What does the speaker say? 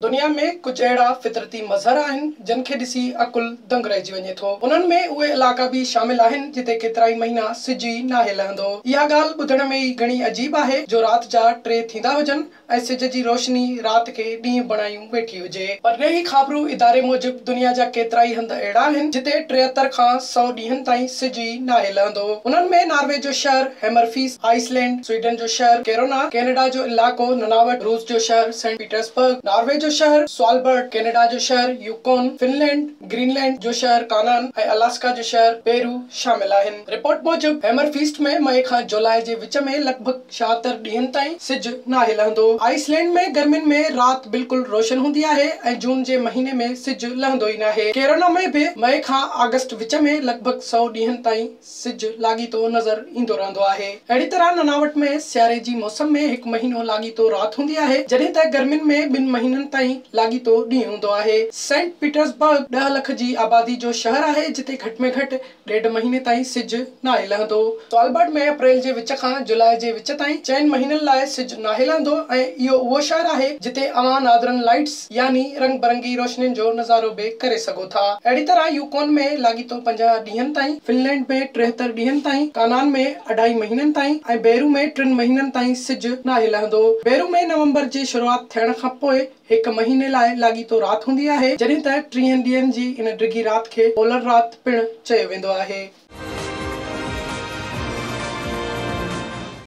دنيا ۾ ڪجهه اهڙا فطرتي مظهر آهن، جن کي ڏسي عقل دنگ رهجي وڃي ٿو. انهن ۾ اهي علائقا به شامل آهن، جتي ڪيترائي مهينا سج ئي ناهي لهندو. اها ڳالهه ٻڌڻ ۾ ئي گهڻي عجيب آهي جو رات جا 3 ٿيندا هجن ۽ سج جي روشني رات کي ڏينهن بڻايون ويٺي هجي. پرڏيهي خابرو اداري موجب دنيا جا ڪيترائي هنڌ اهڙا آهن، جتي 73 کان 100 ڏينهن تائين سج ئي ناهي لهندو. انهن ۾ ناروي جو شهر هيمرفيسٽ، آئس لينڊ، سوئيڊن جو شهر ڪيرونا، ڪينيڊا جو علائقو نناوٽ، روس جو شهر سينٽ پيٽرسبرگ، ناروي جو شهر سوالبرڊ، ڪينيڊا جو شهر يوڪون، فنلينڊ، گرين لينڊ جو شهر ڪانان ۽ الاسڪا جو شهر پيرو شامل آهن. رپورٽ موجب هيمرفيسٽ ۾ مئي کان جولاء جي وچ ۾ لڳ ڀڳ 76 ڏينهن تائين سج ناهي لهندو. آئس لينڊ ۾ گرمين ۾ رات بلڪل روشن هوندي آهي ۽ جون جي مهيني ۾ سج لهندو ئي ناهي. ڪيرونا ۾ به مئي کان آگسٽ وچ ۾ لڳ ڀڳ 100 ڏينهن تائين سج لاڳيتو نظر ايندو رهندو آهي. اهڙي طرح نناوٽ ۾ سياري جي موسم ۾ هڪ مهينو لاڳيتو رات هوندي آهي، جڏهن ته گرمين ۾ ٻن مهينن تائين لاڳيتو ڏينهن هوندو آهي. سينٽ پيٽرزبرگ 10 لک جي آبادي جو شهر آهي، جتي گهٽ ۾ گهٽ ڏيڍ مهيني تائين سج ناهي لهندو. سوالبرڊ ۾ اپريل جي وچ کان جولاء جي وچ تائين چئن مهينن لاء سج ناهي لهندو ۽ اهو اهو شهر آهي، جتي اوهان نادرن لائٽس يعني رنگ برنگي روشنين جو نظارو به ڪري سگهو ٿا. اهڙي طرح يوڪون ۾ لاڳيتو 50 ڏينهن تائين، فنلينڊ ۾ 73 ڏينهن تائين، ڪانان ۾ اڍائي مهينن تائين ۽ بيرو ۾ ٽن مهينن تائين سج ناهي لهندو. بيرو ۾ نومبر جي شروعات ٿيڻ کان پوء هڪ مهيني لاء لاڳيتو رات هوندي آهي، جڏهن ته 30 ڏينهن جي ان ڊگهي رات کي پولر رات پڻ چيو ويندو آهي.